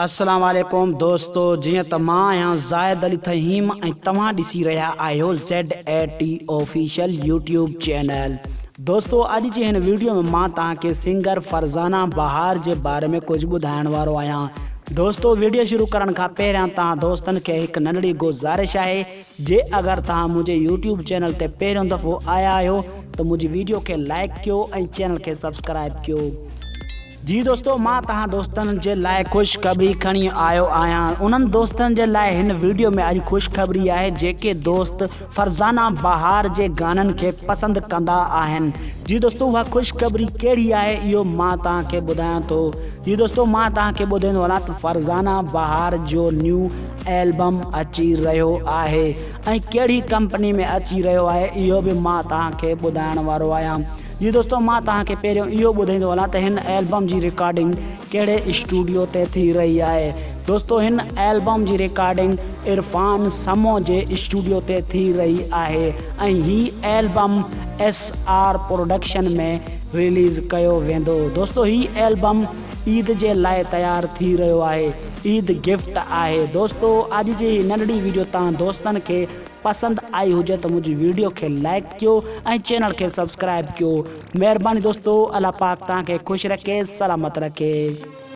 السلام عليڪم دوستو جيئن ته مان آهيان زاهد علي ٿهيم ۽ توهان ڏسي رهيا آهيو Z A T official YouTube channel دوستو اڄ جي هن ويڊيو ۾ مان توهان کي سنگر فرزانه بهار جي باري ۾ ڪجهه ٻڌائڻ وارو آهيان دوستو ويڊيو شروع ڪرڻ کان پهريان توهان دوستن کي هڪ ننڍڙي گذارش آهي جي اگر توهان منهنجي يوٽيوب چينل تي پهريون دفعو آيا آهيو ته منهنجي ويڊيو کي لائيڪ ڪيو ۽ چينل کي سبسڪرائيب ڪيو. جي دوستو مان توهان دوستن جي لاء خوشخبري کڻي آيو آهيان انهن دوستن جي لاء هن ويڊيو ۾ اڄ خوشخبري آهي جيڪي دوست فرزانه بهار جي گانن کي پسند ڪندا آهن جي دوستو اها خوشخبري ڪهڙي آهي اهو مان توهان کي ٻڌايان ٿو جي دوستو مان توهان کي ٻڌائيندو هلان ته فرزانه بهار جو نيو البم اچي رهيو آهي ۽ ڪهڙي ڪمپني ۾ اچي رهيو آهي اهو به مان توهان کي ٻڌائڻ وارو آهيان. جي دوستو مان توهان کي پهريون اهو ٻڌائيندو هلان ته هن البم جي رڪارڊنگ ڪهڙي اسٽوڊيو تي ٿي رهي آهي دوستو هن البم جي رڪارڊنگ عرفان سمو جي اسٽوڊيو تي ٿي رهي آهي ۽ هي album S R production ۾ release ڪيو ويندو دوستو هي البم عيد جي لاء تيار ٿي رهيو آهي عيد گفٽ آهي دوستو اڄ جي هي ننڍڙي ويڊيو توهان دوستن کي پسند آئي هجي ته منهنجي ويڊيو کي لائيڪ ڪيو ۽ چينل کي سبسڪرائيب ڪيو مهرباني دوستو الله پاڪ توهان کي خوش رکي سلامت رکي.